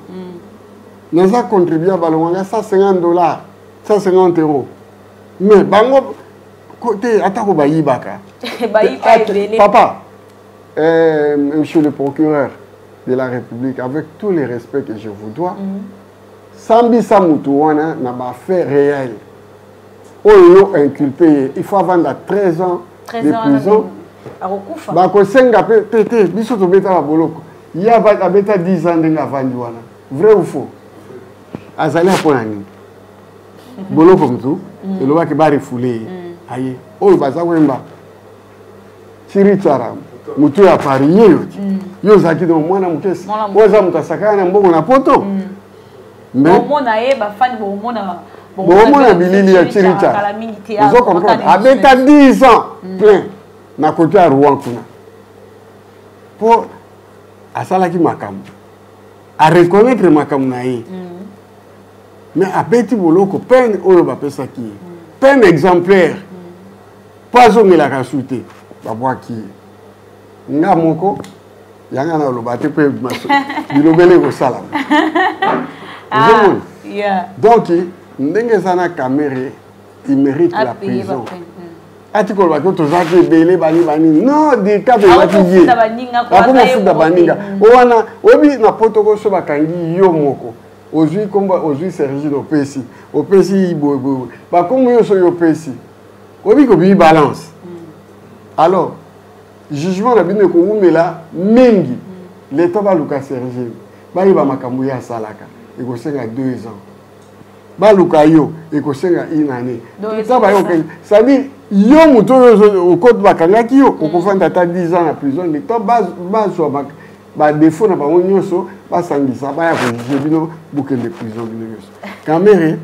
Naza contribuable, balongwa nga 150 dollars, 150 euros. Mais bango te, atako bayibaka. Papa, monsieur le procureur de la République, avec tous les respects que je vous dois, sambisa mutu wana na bafait réel oyo yo inculpé ye. Il faut avanda 13 ans de prison. Bakosenga mpe te te. Biso tobeta baboloko, ye abeta 10 ans. Ndenge avandi wana, vrai ou faux? Azali mpo na nini boloko? Mutu elobaki barefouler ye, aye oyo baza koyemba chirichara, motu ya Paris ye yo ti. Yo ozalaki donc mwana moke, oyo aza moto asakana na mbongo na Poto. Bomona bilili ya chirichara, ozo comprendre? Abeta 10 ans plein na kote ya Rouen kuna, mpo asalaki makambo, areconnaître makambo na ye. Mais abeti boloko peine oyo bapesaki ye, peine exemplaire, mpo azongelaka su te, babwaki ye. Nga moko yanga naloba te mpe bilobele ekosalama. Ozomona? Donc ndenge eza na Kamerhe, il mérite la prison. Ati koloba ke tozalaki ebele bani bani, non, dircab ezalaki ye akomofuta baninga o wana. Oyebi, na poto so bakangi yo moko, ozwi kombo, ozwi Sergine, opesi opesi boyeboye, bakombo nyonso oyo opesi, oyebi kobimi balance. Alors jugement na bino ekowumela mingi. Leta baluka Sergine, bayeba makambo ye asalaka, ekosenga 2 ans. Baluka yo, ekosenga une année. Ta bayoka, c'est-à-dire yo moto oyo okoti, bakangaki yo, okofanda ata 10 ans na prison. Leta bazwa badéfauts na bango nyonso, basangisa, baya kojuger bino, bokende prison bino nyonso. Kamerhe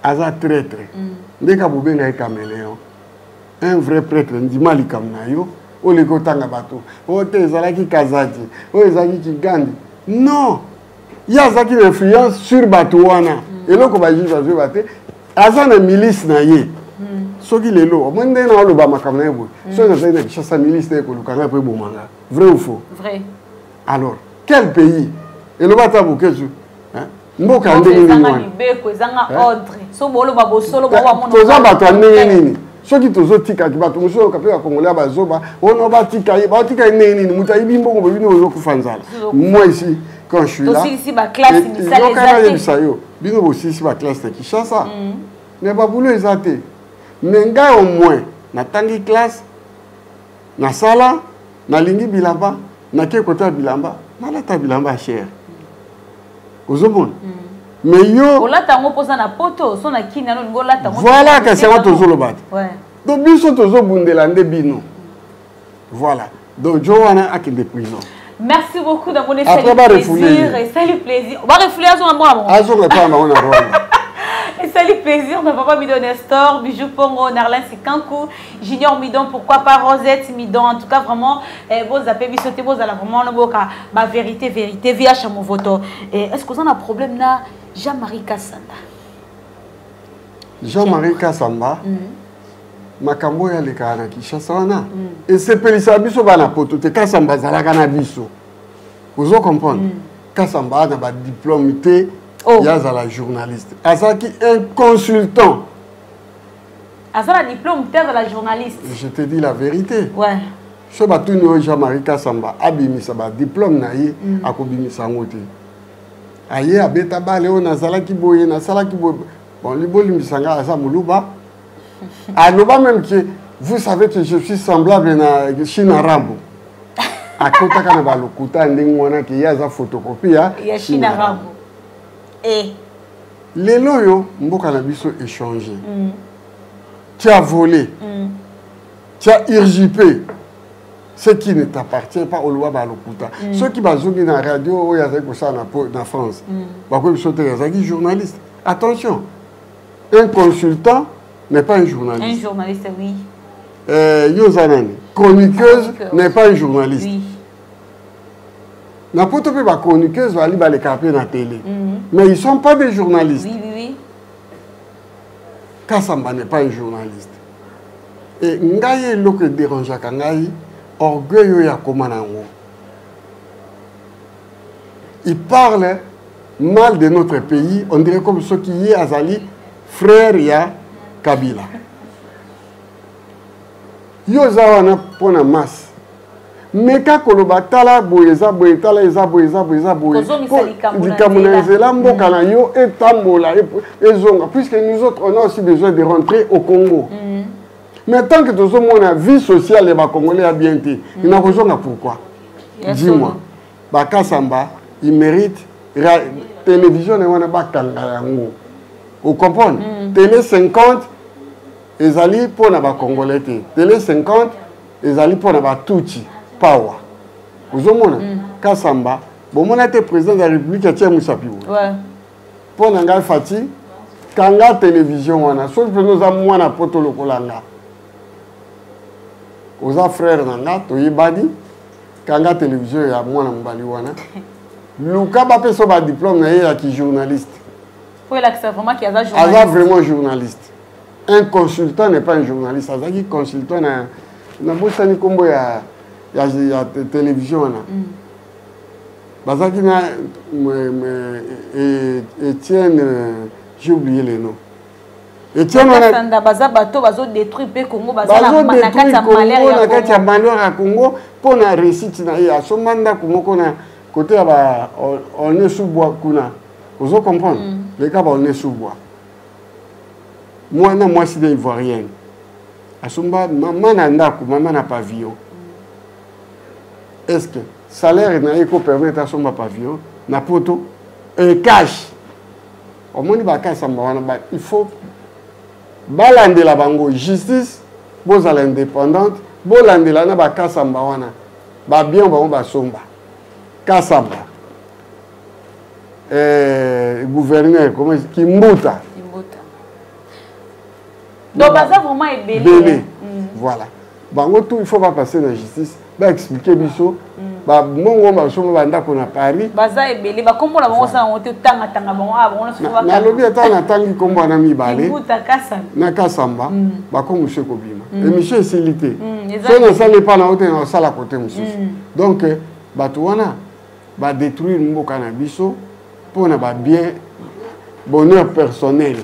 aza traître. Ndenge bobenga ye caméléon, un vrai prêtre, ndima likambo na yo. Oleki otanga bato oyo te, ezalaki Kazadi, oyo ezalaki Kigandi. Non, ye azalaki na influence sur bato wana. Eloko bajuge bazoyeba te, aza na milice na ye. Soki lelo omoni ndenge na oloba makambo na ye boye, soki nazali na Kinshasa, milice na ye koluka ngai mpo ebomanga. Vrai ou faux? Vrai. Alors quel pays? Eloba ata Bokezu, mboka ya ndenge nini wana? Toza bato ya ndenge nini soki tozotikaki bato mosusu oyoka mpe bakongolais ya bazoba ono batika ye, batika ye ndenge nini? Moto ayibi mbongo, boye bino bozokufa nzala. Moi ici, quand je suis là, yoka, nayebisa yo, bino bosilisi baclasse na Kinshasa, mais baboulot eza te. Mais ngai au moins natangi classe, nasala, nalingi bilamba, nake kota bilamba, nalata bilamba ya cher, ozomona? Mais yo olata yango mpoza na poto, so na kini nano olingi olata yango. Voilà, kasi yango tozoloba te. Donc biso tozobundela nde bino. Voilà, donc jo wana akende prison. Merci beaucoup d'avoir esali plaisir, esali plaisir. Barefouler, azonga mwana bango. Azonga epai na bango na Rwanda. Esali plaisir na papa Mido Nestor, Bijou Pongo, Narlin Sikanku, Junior Midon, pourquoi pas Rosette Midon. En tout cas, vraiment, eh, bozape biso te, bozala vraiment no boka ba vérité, vérité, VH Movoto. Eh, est-ce que vous avez un problème na Jean-Marie Kassanda? Jean-Marie Kassamba, makambo oyo alekaka na Kinshasa wana esepelisaka biso bana poto te. Kasamba azalaka na biso, ozo comprendre? Kasamba aza na badiplôme te. Oh. Ye azala journaliste, azalaki un consultant. Aza na diplôme te, azala journaliste? Je te dis la vérité. So batuni oyo Jean-Marie Kasamba abimisa badiplôme na ye, akobimisa yango te. Aye abeta bale oyo, nazalaki boye, nasalaki boye. Bon, libolimbisa nga, aza moluba. Aloba même que vous savez que je suis semblable na China Rambo. Akotaka na balokuta ndenge wana ke ye aza photocopie ya ya China Rambo. Eh. Lelo oyo mboka na biso échange. Tu as volé, tu as usurpé ce qui ne t'appartient pas, oloba balokuta. Soki bazongi na radio oyo azali kosala na France, bakoyi biso te azalaki journaliste. Attention, un consultant n'est pas un journaliste. Un journaliste, oui. Yo oza nani, chroniqueuse n'est pas un journaliste. Na poto mpe bachroniqueuse bali, balekaka mpe na télé, mais ils sont pas des journalistes. Kasamba n'est pas un journaliste. E ngai eloko edérangeaka ngai, orgueil oyo akóma na yango. Il parle mal de notre pays, on dirait comme soki ye azali frère ya Kabila. Yo oza wana mpo na masse, meka koloba, tala boye eza boye, tala eza boye, eza boye, eza boye. Likambo na nzela, mboka na yo etambola, ezonga, puisque nous autres, on a aussi besoin de rentrer au Congo. Mais tant que tozomona vie sociale ya bacongolais ya bien te, nakozonga pourquoi? Dis-moi. Bakasamba, il mérite télévision na wana bakanga yango, ocomprendre? Télé 50 ezali mpona bacongolais te, télé 50 ezali mpona batutsi power, ozomona? Kasamba, bomona te président de la République atia mosapi boye mpo na ngai. Fati, kanga télévision wana. Soki mpenza oza mwana poto lokola nga, oza frère na nga, toyebani, kanga télévision ya mwana mobali wana, luka bapesa badiplôme na ye ya kijournaliste. Po elakisa vraiment qu'il aza journaliste. Aza vraiment journaliste. Un consultant n'est pas un journaliste. Azalaki consultant na nabosani nkombo ya, ya, ya télévision wana. Bazalaki na Etienne, j'ai oublié le nom. Etienne wana baza bato bazo détruire pe Congo, baza na kati ya malheur ya na kati ya malheur ya Congo mpo na réussite na ye. Asomba ndako moko na côté ya ba Aulnay-sous-Bois kuna. Ozo comprendre? Leka ba Aulnay-sous-Bois. Mwana mwasi na ivoirienne. Asomba mama na ndako, mama na pavillon. Est-ce que salaire na ye ko permettre asomba pavillon na poto et cash? Omoni bakasamba wana ba, il faut balandela bango justice, bozala indépendante, bolandela na bakasamba wana ba bien bango basomba. Kasamba gouverneur comment Kimbuta. Kimbuta. Donc baza vraiment ebele. Belé. Voilà. Bango tout il faut pas passer na justice, ba expliquer biso ba mongo ba somo ba ndako na Paris. Baza ebele ba kombo na bango sa ngo te tanga tanga bango ah bango so ba. Na lobi ata na tangi kombo na mibale. Kimbuta Kasamba. Na Kasamba ba kombo se ko bima. Émission esilité. So na sali pa na ote na sala côté mususu. Donc bato wana ba détruire mboka na biso pour na ba bien bonheur personnel.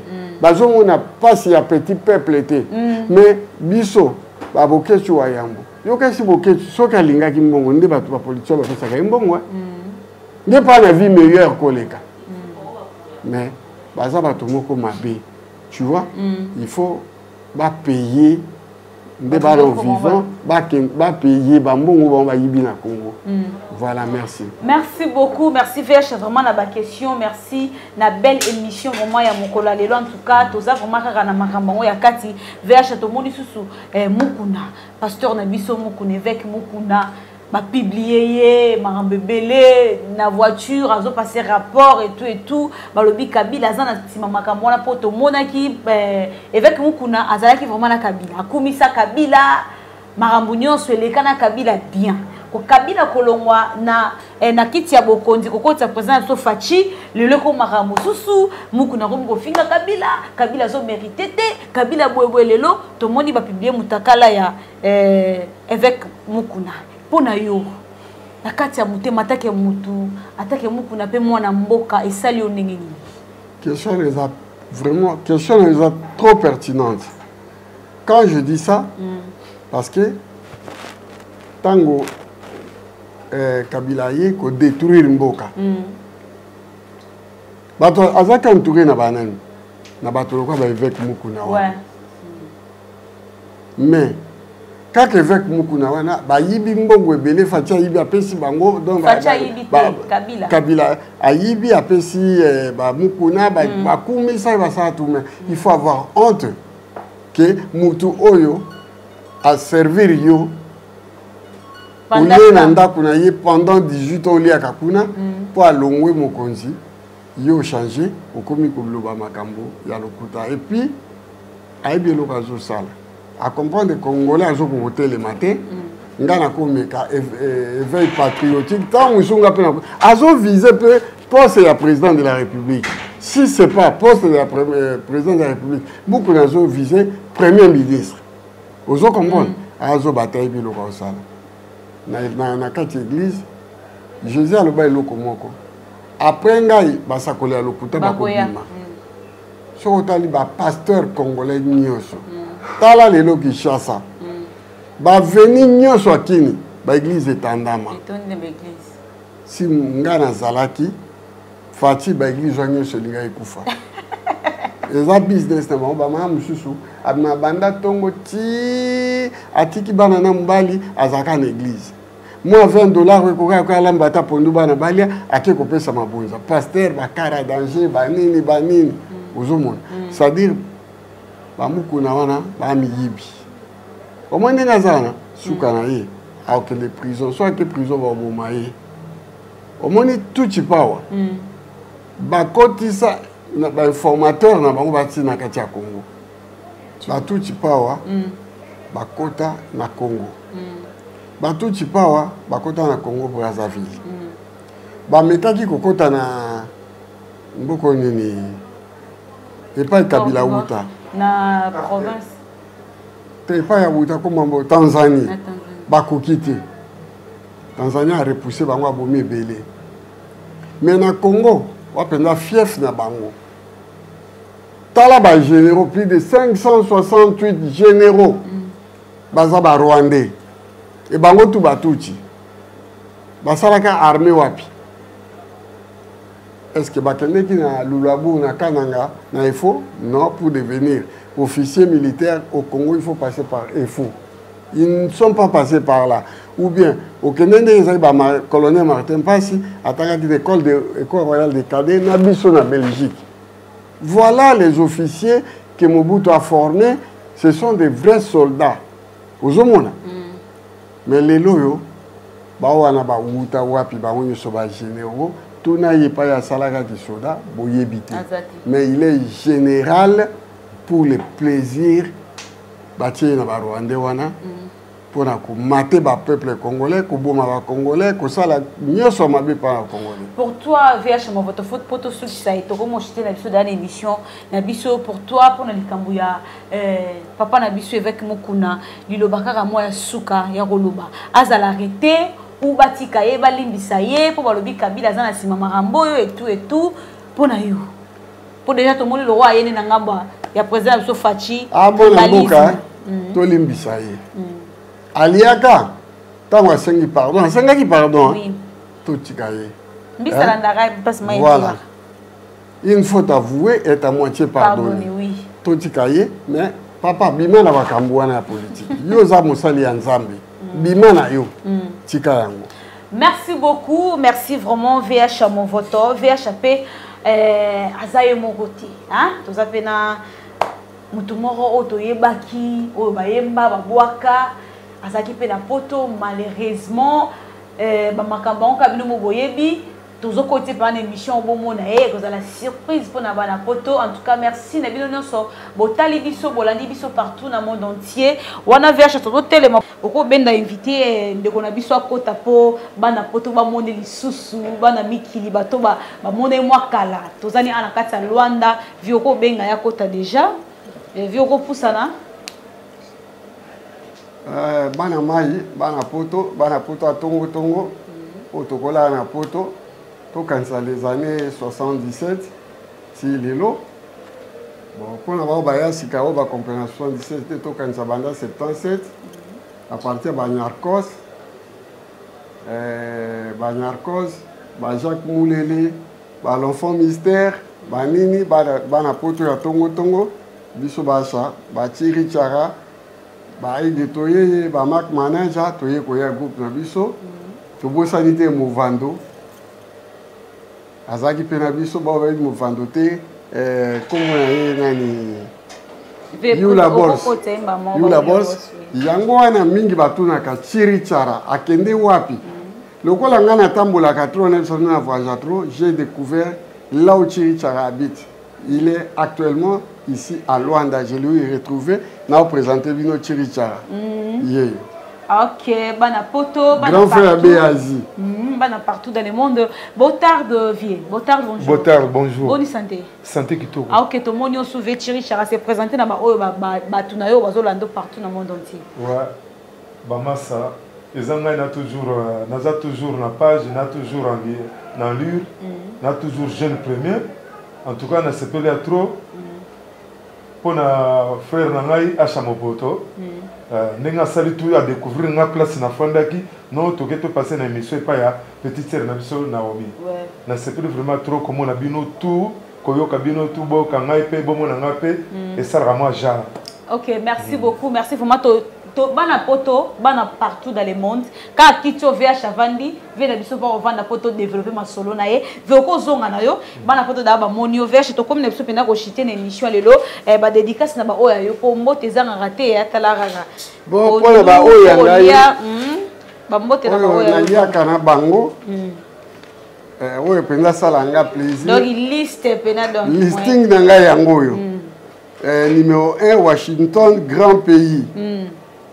Bazomona pasi ya petit peuple te. Mais biso ba Boketshu wa yambo. Yoka si Boketshu soki alingaki mbongo nde bato ba politicien bapesaka ye mbongo, hein. Nde pa na vie meilleure koleka. Mais baza bato moko mabe. Tu vois? Il faut ba payer nde ba vivant, ba ba payer ba mbongo ba bayibi na Congo. Voilà, merci. Merci beaucoup, merci VH vraiment na ba question, merci na belle émission vraiment ya mokola lelo en tout cas, toza vraiment kaka na makambo ya kati VH to moni susu Mukuna, pasteur na biso Mukuna, évêque Mukuna ba publier ye makambo ebele na voiture azo passer rapport et tout et tout balobi Kabila aza na nsima makambo wana po tomonaki évêque Mukuna azalaki vraiment na Kabila, akumisa Kabila makambo nyonso eleka na Kabila bien. Ko Kabila kolongwa na kiti ya bokonzi kokotisa président biso Fatshi lelo ko makambo mosusu Mukuna komi kofinga Kabila, Kabila azo mérité te, Kabila boye boye lelo tomoni ba publier mutakala ya évêque Mukuna. Pona yo na kati ya motema atake mutu atake Mukuna pe mwana mboka esali yo ndenge nini? Question eza vraiment, question eza trop pertinente. Quand je dis ça, parce que tango Kabila ye ko détruire mboka. Bato azaki entouré na banani, na bato lokola ba évêque Mukuna wana. Mais kaka évêque Mukuna wana bayibi mbongo ebele, Fatshi ayibi apesi bango, donc Fatshi ayibi te, Kabila. Kabila ayibi apesi ba Mukuna, bakumisa basala tout, mais il faut avoir honte que mutu oyo a servir yo Pendant olie na temps. ndako na ye pendant 18 ans oliaka kuna, po alongwe mokonzi, yo changer, okomi koloba makambo ya lokuta. Et puis ayebi eloko azosala, a comprendre Congolais azokoka kotelema te. Nga nakomeka éveil patriotique ntango mosusu nga mpe azoviser mpe poste ya président de la République. Si c'est pas poste de la président de la République, Mukuna azoviser premier ministre. Ozo comprendre? Azobata yebi eloko azosala. Na kati ya église, Jésus aloba eloko moko. Après ngai, basakoli ya lokuta Bakoya. bakobima. Soki otali ba pasteur congolais nyonso, tala lelo Kinshasa, baveni nyonso ya kini, ba église etandama. Etondi na ba église. Si nga nazalaki Fatshi, ba église wana nyonso elingaki kufa. Eza business na bango, ba mama mosusu abima banda tongo ti atiki bana na mobali azalaka na église. Moi vingt dollars oyo ekoki akoki alamba ata pondu bana balia, ake kopesa mabonza. Pasteur bakara danger, banini, banini. Ozomona. C'est-à-dire, ba Mukuna wana, ba miyibi. Omoni ndenge aza wana, suka na ye, akokende prison. So ake prison, baboma ye. Omoni Tutsi Power. Bakotisa na ba informateur na bango bati na kati ya Congo. Ba Tutsi Power, bakota na Congo. Ba Tutsi Power, bakota na Congo Brazzaville. Bamekaki kokota na mboko nini? Epai Kabila wuta. Na province. Te epai ya wuta komambo Tanzanie. Bakoki te. Tanzanie a repoussé bango abomi ebele. Mais na Congo, wa mpenza fief na bango. Tala ba généraux, plus de 568 généraux. Baza ba Rwandais. Et bango tout batuti. Basalaka armée wapi? Est-ce que bakendeki na Luluabourg, na Kananga, na EFO? Non, pour devenir officier militaire au Congo, il faut passer par EFO. Ils ne sont pas passés par là. Ou bien, au Kenya, ils ont colonel Martin Passy, atangaki l'école de, école royale des cadets, na biso na Belgique. Voilà les officiers que Mobutu a formés, ce sont des vrais soldats. Ozomona. Mais lelo yo, ba wana ba wuta wapi bango nyonso ba généraux, tuna ye epai asalaka kisoda, boyebi te. Mais il est général pour le plaisir batie ye na ba Rwandais wana mpona komate ba peuple congolais, koboma ba congolais, kosala nyonso mabe mpa na congolais. Pour toi, VH Movoto Foot, po tosukisa ye tokomoshite na biso dans émission na biso, pour toi, mpona likambo ya papa na biso évêque Mukuna, liloba kaka mwa ya suka ya koloba, azala arrêté ou batika ye, balimbisa ye mpo balobi Kabila aza na nsima makambo oyo etu etu, mpo na yo mpo déjà tomoni le roi ayene na ngambo ya président na biso Fatshi. Abona mboka, tolimbisa ye. Aliaka ntango asengi pardon, asengaki pardon, oui. Totika ye. Mbisa landaka mpasi mai. Voilà. Une faute avouée est à moitié pardonnée. Pardonnée, oui. Totika ye, mais papa bima na makambo wana ya politique. Yo oza mosali ya Nzambe. Bima na yo. Tika yango. Merci beaucoup, merci vraiment VH Movoto, VHP aza ye moko te, hein? Toza pe na mutu moko oyo toyebaki, oyo bayemba, babwaka, azalaki pe na poto, malheureusement ba makambo yango kaka bino moko boyebi, tozokoti pe na émission bomona ye, ekozala surprise mpona bana poto. En tout cas, merci na bino nyonso botali biso, bolandi biso partout na monde entier. Wana VH tozotelema, okobenda invité ndeko na biso akota po bana poto bamone lisusu, bana mikili bato bamone mwa kala. Tozani ana kati ya Luanda, vi okobenga ya kota déjà. Vi okopusana. Bana mai, bana poto, bana poto ya tongo tongo, oyo tokolala na poto, tokanisa les années 77 ti lelo. Bon, mpona bao baya sika oyo bakomprena 77 te, tokanisa banda 77 à partir ba Nyarkos, ba Nyarkos, ba Jacques Moulele, ba l'enfant mystère, ba nini, bana poto ya tongo tongo, biso basa, ba Thierry Chara, ba Aide Toyeye, ba Marc Manager, toye koya groupe na biso. Tobosani te Movando. Azalaki pe na biso, ba bayebi Movando te, kombo na ye nani? Yula Bols. Yula Bols. Yango wana mingi batunaka Thierry Chara akende wapi? Lokola nga natambolaka trop na biso na voyage trop, j'ai découvert là où Thierry Chara habite. Il est actuellement ici à Luanda. Je lui ai retrouvé. Na présenté bino Thierry Chara. Yeah. Ok, bana poto, bana Grand frère partout. Béazi. Bana partout dans le monde. Botard vieux, Botard bonjour. Botard bonjour. Bonne santé. Santé kitoko. Ah ok, tout monde souve Thierry Chara s'est présenté na ba oyo ba ba ba tunayo bazo lando partout dans le monde entier. Ouais. Ba massa, ezanga na toujours naza toujours na page, na toujours en na lure, na toujours jeune premier. En tout cas na sepeli ya trop. Pona frère na ngai Acha Mopoto. Ndenge asali tout a découvrir nga place na fandaki, non toke to passer na émission epai ya petite sœur na biso Naomi. Na sepeli vraiment trop komona bino tout, koyoka bino tout, boyoka ngai pe, bomona ngai pe, esalaka mwa genre. Ok, merci beaucoup, merci vraiment to, to, bana poto, bana partout dans le monde. Ka kitio VH avandi, ve na biso pa ovanda poto développer ma solo na ye, ve ko zonga na yo, bana poto da ba monio VH to comme na biso pena ko chiter na émission lelo, ba dédicace na ba oya yo po mbote zanga raté ya tala rara. Bon, pona ba oya ngai. Oya, ba mbote na ba Oyo oya. naliaka na bango. Oyo penza sala nga plaisir. Donc liste pena donc. Listing na ngai yango oyo. Numéro 1 Washington, grand pays.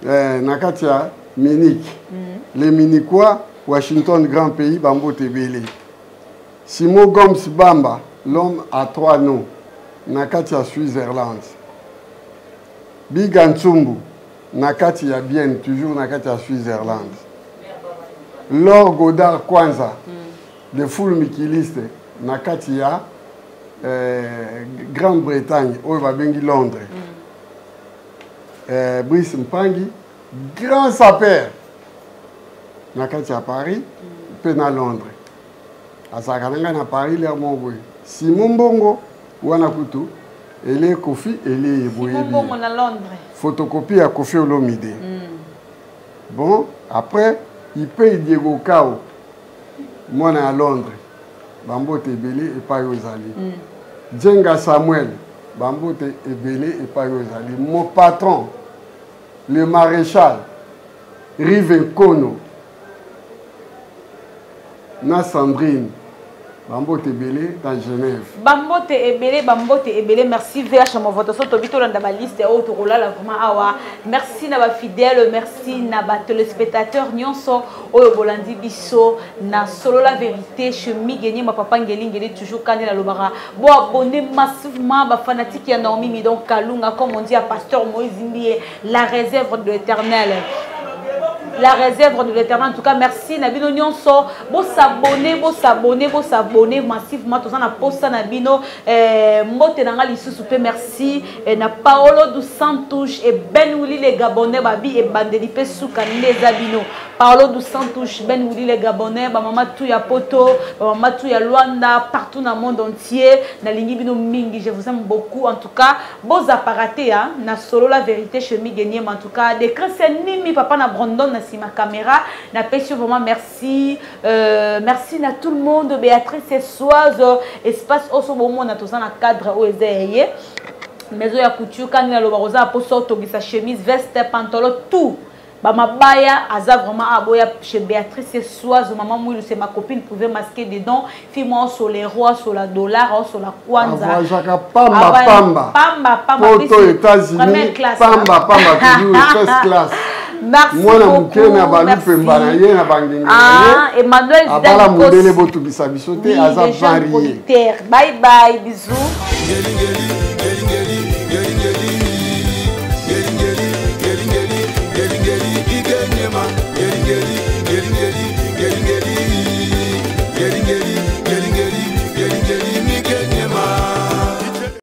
Na kati ya Munich. Les Munichois, Washington, grand pays, bambote ebele. Simon Gomes Bamba, l'homme à 3 noms. na kati ya Switzerland. Biga Ntsumbu na kati ya Bienne, toujours na kati ya Switzerland. Laure Godard Kwanza de Full Mikiliste na kati ya Grande-Bretagne oyo babengi Londres. Brice Mpangi grand sapeur na kati ya Paris mpe na Londres. Azalaka na ngai na Paris lere moko boye. Simon Mbongo wana kutu ele Kofi ele ye boye. Simon Mbongo na Londres. Photocopie ya Kofi Olomide. Bon, après Ipei Diego Kao mwana ya Londres. Bambote ebele epai ozali. Djenga Samuel bambote ebele epai ozali. Mon patron le maréchal Rive Nkono na Sandrine bambote ebele na Genève. Bambote ebele, bambote ebele. Merci VH Movoto. So tobi tolanda ba liste oyo tokolala vraiment awa. Merci na ba fidèle, merci na ba téléspectateurs nyonso oyo bolandi biso na solo la vérité chez Migeni ma papa Ngeli Ngeli toujours kande na lobara. Bo abonner massivement ba fanatique ya Naomi Midon Kalunga comme on dit à pasteur Moïse Mbiye, la réserve de l'Éternel. La réserve de l'Éternel. En tout cas, merci Nabino nyonso. Bo s'abonner, bo s'abonner, bo s'abonner massivement. Tout ça na posta Nabino. Mbote nanga lisusu pe merci na Paolo dos Santos et Ben Willy les Gabonais babi et Bandeli pe souka ndeza bino. Paolo dos Santos, Ben Willy les Gabonais, ba mama tout ya Poto, ba mama tout ya Luanda, partout dans le monde entier. Na lingi bino mingi, je vous aime beaucoup. En tout cas, beaux apparatés hein, na solo la vérité chez Miguel. En tout cas, des chrétiens nimi papa na Brandon na sima caméra, na pêche vraiment merci. Merci à tout le monde, Béatrice et Soise, espace oso bon monde na toza na cadre oezeye. Maison ya couture quand na loba rosa poso togisa chemise, veste, pantalon tout. Ba mabaya aza vraiment aboya chez Béatrice et Soise, maman Mouilou c'est ma copine pouvait masquer dedans, fille moi sur les rois, sur la dollar, sur la kwanza. Avoyagaka pamba, Avoyagaka pamba. pamba, pamba. Poto, Puis, États-Unis, première classe, pamba, hein. pamba, toujours first class. Merci Mwana beaucoup, moke na ba merci. lupe mbala ye na ba ngenge na Ah, ye. Emmanuel Abala Zidane mondele Kosi. botubisa biso te, Oui, aza les jeunes varié. producteurs. Bye bye, bisous. Ngeli, ngeli.